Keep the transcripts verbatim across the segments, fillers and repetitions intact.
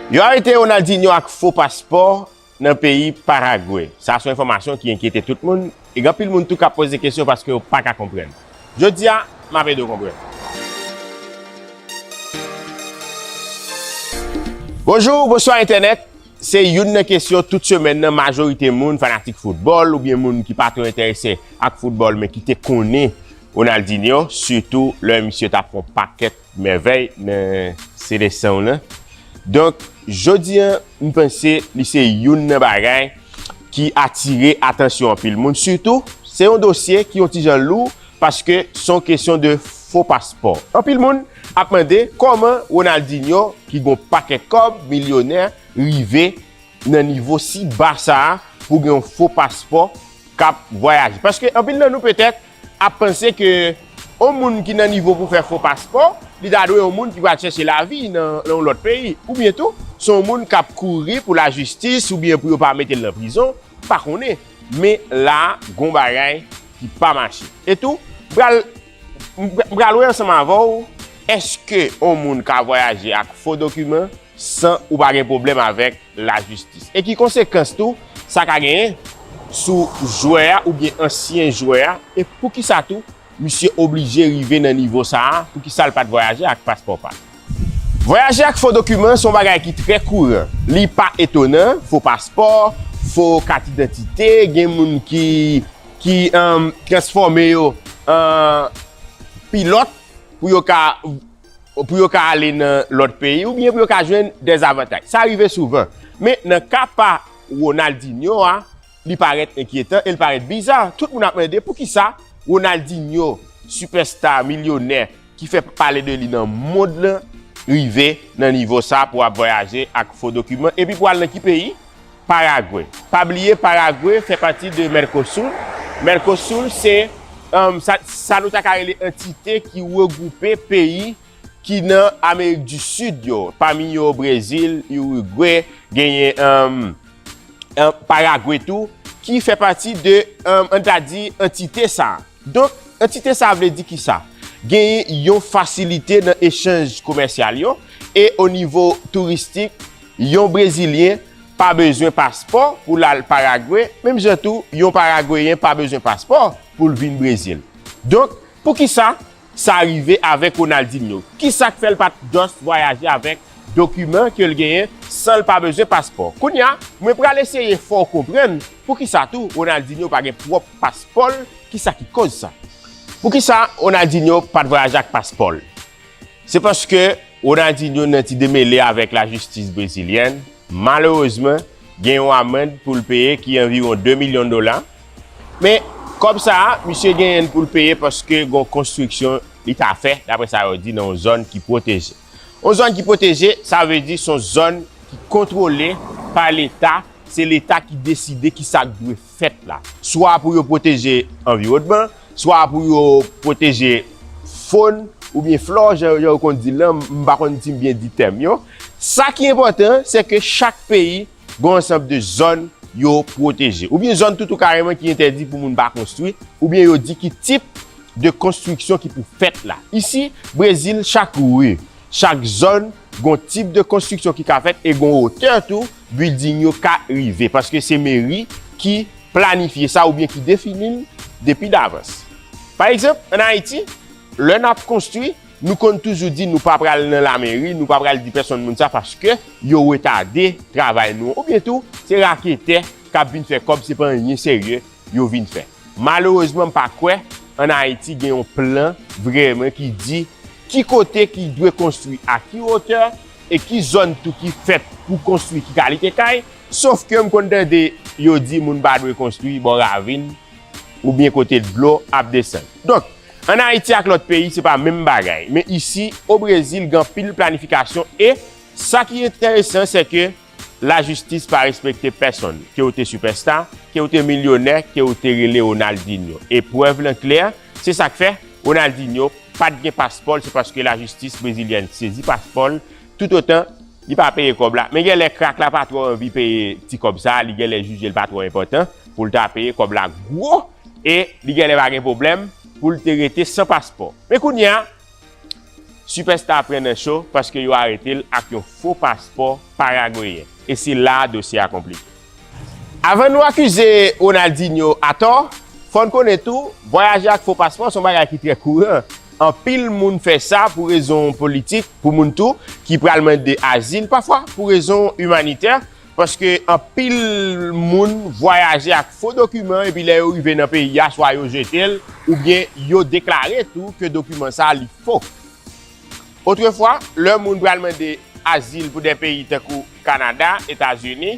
Yo arete Ronaldinho ak fo paspò nan peyi Paragwe. Sa se yon enfòmasyon ki enkyete tout moun, e gen anpil moun tou k ap poze kesyon paske yo pa ka konprann. Jodi a, m ap ede w konprann. Bonjou, bonswa entènèt. Se youn nan kesyon tout semèn nan majorite moun fanatik foutbòl oubyen moun ki pa twò enterese ak foutbòl men ki te konnen Ronaldinho, sitou lè misye t ap fè yon pakèt mèvèy nan seleksyon w lan. Donk, jodi a, m panse li se youn nan bagay ki atire atansyon anpil moun. Sitou, se yon dosye ki yon ti jan lou paske se yon kesyon de fo paspò. Anpil moun ap mande kòman Ronaldinho, ki gon pakèt kòb, milyonè, rive nan nivo si ba sa a pou gen yon fo paspò k ap vwayaje. Paske anpil nan nou petèt ap panse ke yon moun ki nan nivo pou fè fo paspò, li ta dwe yon moun ki pral chèche lavi nan, nan yon lòt peyi. Oubyen tou, se yon moun k ap kouri pou lajistis oubyen pou yo pa mete l nan prizon, pa konnen. Men la, gon bagay ki pa mache. E tou, m pral, m pral wè ansanm avè w, èske yon moun ka vwayaje ak fo dokiman san ou pa gen pwoblèm avèk lajistis? E ki konsekans tou sa ka genyen sou jwè a oubyen ansyen jwè a? E poukisa tou misye oblije rive nan nivo sa a? Poukisa l pa t vwayaje ak paspò pa l? Vwayaje ak fo dokiman se yon bagay ki trè kouran. Li pa etonan, fo paspò, fo kat idantite, gen moun ki, ki, um, transfòme yo an pilòt pou yo ka, pou yo ka ale nan lòt peyi oubyen pou yo ka jwenn dèzavantaj. Sa rive souvan. Men nan ka pa Ronaldinho a, li parèt enkyetan e li parèt biza. Tout moun ap mande poukisa Ronaldinho, sipèsta, milyonè, ki fè pale de li nan mond lan, rive nan nivo sa pou ap vwayaje ak fo dokiman epi pou al nan ki peyi? Paragwe. Pa bliye, Paragwe fè pati de Mercosur. Mercosur se, um, sa, sa nou ta ka rele antite ki regwoupe peyi ki nan Amerik di Sid yo, pami yo Brezil, Irigwe, genyen, um, um, Paragwe tou, ki fè pati de, um, an ta di, antite sa. Donk, antite sa vle di kisa? Genyen yon fasilite nan echanj komèsyal yo, e o nivo touristik, yon Brezilyen pa bezwen paspò pou l al Paragwe, menm jan tou, yon Paragweyen pa bezwen paspò pou l vin Brezil. Donk, poukisa sa rive avèk Ronaldinho? Kisa k fè l pa t just vwayaje avèk dokiman ke l genyen san l pa bezwen paspò? Kounye a, mwen pral eseye fè w konprann poukisa tou Ronaldinho pa gen pwòp paspò l, kisa ki koz sa? Poukisa Ronaldinho pa t vwayaje ak paspò l? Se paske Ronaldinho nan ti demele avèk lajistis brezilyèn. Malerezman, gen yon amann pou l peye ki anviwon de milyon dola. Men, kòb sa a, misye genyen l pou l peye paske gon konstriksyon li ta fè, daprè sa yo di, nan yon zòn ki pwoteje. Yon zòn ki pwoteje, sa vle di se yon zòn ki kontwole pa Leta, se Leta ki deside kisa k dwe fèt la. Swa pou yo pwoteje anviwònman, swa pou yo pwoteje fòn oubyen flò, jan, jan yo konn di l lan, m pa konn si m byen di tèm yo. Sa ki enpòtan, se ke chak peyi gen yon ansanm de zòn yo pwoteje. Oubyen zòn toutou kareman ki entèdi pou moun pa konstwi, oubyen yo di ki tip de konstriksyon ki pou fèt la. Isi, Brezil, chak ri, chak zòn, gon tip de konstriksyon ki ka fèt e gon wotè tou, bilding yo ka rive. Paske se meri ki planifye sa oubyen ki defini l depi davans. Pa egzanp, ann Ayiti, lè n ap konstwi, nou konn toujou di nou pa pral nan lameri, nou pa pral di pèsonn moun sa paske yo retade travay nou. Oubyen tou, se raketè k ap vin fè kòb, se pa anyen serye yo vin fè. Malerezman, m pa kwè ann Ayiti gen yon plan vrèman ki di ki kote ki dwe konstwi, a ki wotè, e ki zòn tou ki fèt pou konstwi ki kalite kay, sof ke m konn tande yo di moun pa dwe konstwi bò ravin oubyen kote dlo ap desann. Donk, ann Ayiti ak lòt peyi, se pa menm bagay. Men isi, o Brezil, gen anpil planifikasyon e sa ki enteresan, se ke lajistis pa respekte pèsonn. Ke w te sipèsta, ke w te milyonè, ke w te rele Ronaldinho. E prèv lan klè, se sa k fè Ronaldinho pa t gen paspò l, se paske lajistis brezilyèn sezi paspò l, toutotan li pa peye kòb la. Men genlè krak la pa twò anvi peye ti kòb sa, li genlè jije l pa twò enpòtan pou l ta peye kòb la gwo, e li genlè pa gen pwoblèm pou l te rete san paspò. Men kounye a, Sipèsta pran nan cho paske yo arete l ak yon fo paspò paragweyen. E se la a dosye a konplike. Avan nou akize Ronaldinho atò, fò n konnen tou, vwayaje ak fo paspò se yon bagay ki trè kouran. Anpil moun fè sa pou rezon politik, pou moun tou ki pral mande azil, pafwa pou rezon imanitè, paske anpil moun vwayaje ak fo dokiman epi lè yo rive nan peyi a, swa yo jete l, oubyen yo deklare tou ke dokiman sa a li fo. Otrefwa, lè moun pral mande azil pou de peyi tankou Kanada, Etazini,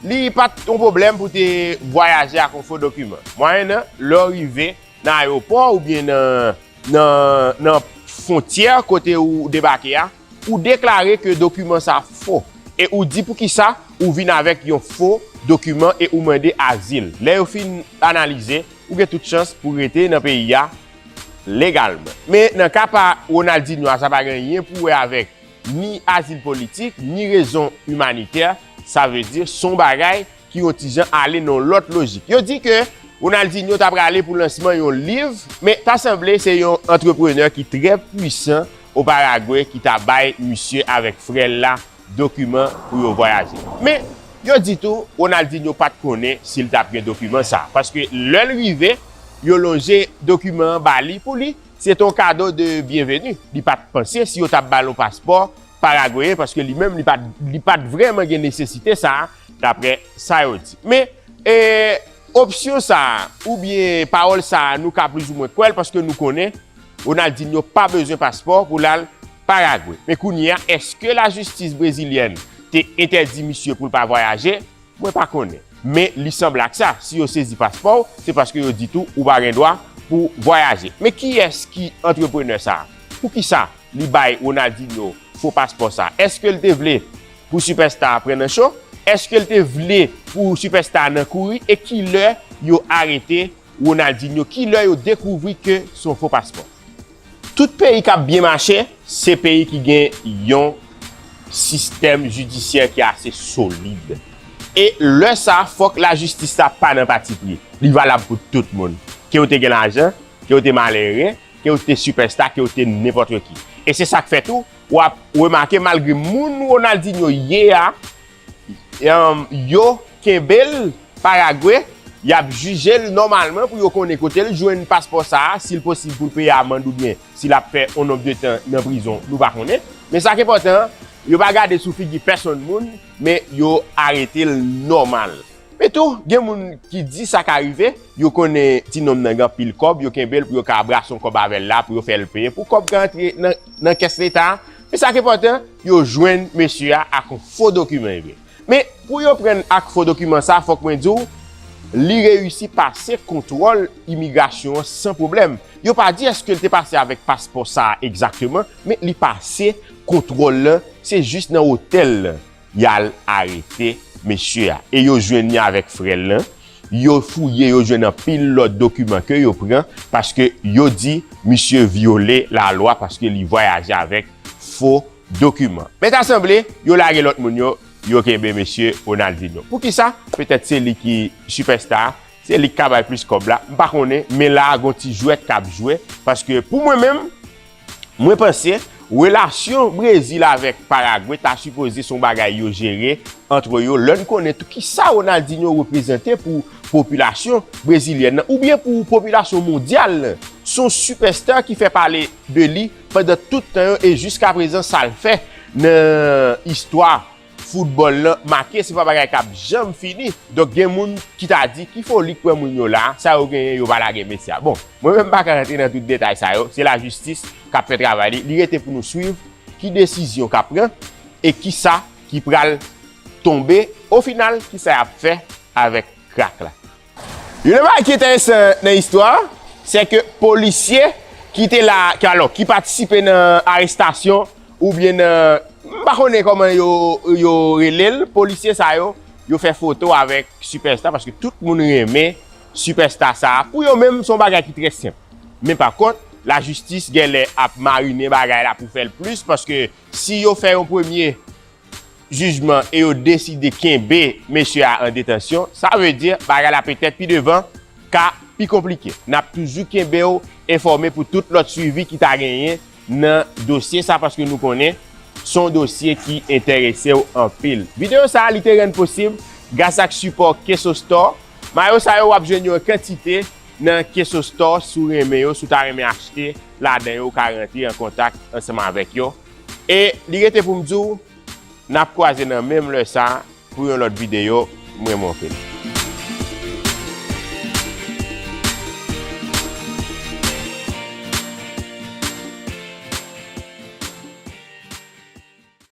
li pa t yon pwoblèm pou te vwayaje ak yon fo dokiman. Mwayennan, lè w rive nan ayewopò oubyen nan, nan, nan fwontyè kote ou debake a, ou deklare ke dokiman sa fo e ou di poukisa ou vin avèk yon fo dokiman e ou mande azil. Lè yo fin analize, ou gen tout chans pou rete nan peyi a legalman. Men nan ka pa Ronaldinho a, sa pa gen anyen pou wè avèk ni azil politik, ni rezon imanitè, sa vle di se yon bagay ki yon ti jan ale nan yon lòt lojik. Yo di ke Ronaldinho ta prale pou lansman yon liv, men ta sanble se yon antreprenè ki trè pwisan o Paragwe ki ta bay misye avèk frè l la dokiman pou yo vwayaje. Men, yo di tou, Ronaldinho pa t konnen si l t ap gen dokiman sa a, paske lè l rive, yo lonje dokiman an ba li pou li, se te yon kado de byenveni. Li pa t panse si yo t ap ba l yon paspò paragweyen, paske li menm, li pa t, li pa t vrèman gen nesesite sa a, daprè sa yo di. Men, e, opsyon sa a, oubyen pawòl sa a, nou ka plizoumwen kwè l, paske nou konnen Ronaldinho pa bezwen paspò pou l al Paragwe. Men kounye a, èske lajistis brezilyèn te entèdi misye pou l pa vwayaje? Mwen pa konnen. Men li sanble ak sa, si yo sezi paspò w, se paske yo di tou ou pa gen dwa pou vwayaje. Men kiyès ki antreprenè sa a? Poukisa li bay Ronaldinho fo paspò sa a? Èske l te vle pou sipèsta a pran nan cho? Èske l te vle pou sipèsta a nan kouri? E kilè yo arete Ronaldinho? Kilè yo dekouvri ke se yon fo paspò? Tout peyi k ap byen mache, se peyi ki gen yon sistèm jidisyè ki ase solid. E lè sa a, fòk lajistis la pa nan patipri. Li valab pou tout moun. Ke w te gen lajan, ke w te malere, ke w te sipèsta, ke w te nenpòt ki. E se sa k fè tou, w ap remake malgre moun Ronaldinho ye a, em, yo kenbe l Paragwe, y ap jije l nòmalman pou yo konnen kote l jwenn paspò sa a, si l posib pou l peye amann oubyen si l ap fè yon nonb de tan nan prizon, nou pa konnen. Men sa k enpòtan an, yo pa gade sou figi pèsonn moun, men yo arete l nòmal. Men tou, gen moun ki di sa ka rive, yo konnen ti nonm nan gen anpil kòb, yo kenbe l pou yo ka brase yon kòb avè l la, pou yo fè l peye, pou kòb ka antre nan, nan kès leta a. Men sa k enpòtan, yo jwenn mesye a ak yon fo dokiman, e vre. Men, pou yo pran l ak fo dokiman sa, fòk mwen di w, li reyisi pase kontwòl imigrasyon an san pwoblèm. Yo pa di èske l te pase avèk paspò sa a egzakteman, men li pase kontwòl lan, se jis nan otèl lan y al arete mesye a. E yo jwenn li avèk frè l lan, yo fouye, yo jwenn anpil lòt dokiman ke yo pran, paske yo di misye vyole lalwa, paske li vwayaje avèk fo dokiman. Men ta sanble, yo lage lòt moun yo, yo kenbe mesye Ronaldinho. Poukisa? Petèt se li ki sipèsta, se li k ka bay plis kòb la, m pa konnen, men la a gon ti jwèt k ap jwe, paske pou mwen menm, mwen panse, relasyon Brezil avèk Paragwe ta sipoze se yon bagay yo jere ant yo, lè n konnen tou kisa Ronaldinho reprezante pou popilasyon brezilyèn nan, oubyen pou popilasyon mondyal lan. Se yon sipèsta ki fè pale de li pandan tout tan yo, e jiskaprezan sa l fè nan istwa foutbòl lan make, se pa bagay k ap janm fini. Donk gen moun ki ta di ki foli k pran moun yo la, sa yo genyen, yo pa lage mesye a. Bon, mwen menm m pa ka rantre nan tout detay sa yo, se lajistis k ap fè travay li, li rete pou nou swiv ki desizyon k ap pran e kisa ki pral tonbe, o final, kisa y ap fè avèk krak la. Youn nan bagay ki enteresan nan istwa a, se ke polisye ki te la, ki, alò, ki patisipe nan arestasyon oubyen nan, m pa konnen kòman yo, yo rele l, polisye sa yo, yo fè foto avèk sipèsta, paske tout moun renmen sipèsta sa a. Pou yo menm, se yon bagay ki trè senp. Men pa kont, lajistis genlè ap marinen bagay la pou fè l plis, paske si yo fè yon premye jijman e yo deside kenbe mesye a an detansyon, sa vle di bagay la petèt pi devan ka pi konplike. N ap toujou kenbe w enfòme pou tout lòt swivi ki ta genyen nan dosye sa, paske nou konnen se yon dosye ki enterese w anpil. Videyo sa a, li te rann posib gras ak sipò Keso Store. Mayo sa yo, w ap jwenn yo an kantite nan Keso Store. Si w renmen yo, si w ta renmen achte ladan yo, ou ka rantre an kontak ansanm avèk yo. E li rete pou m di w, n ap kwaze nan menm lè sa pou yon lòt videyo. M renmen w anpil.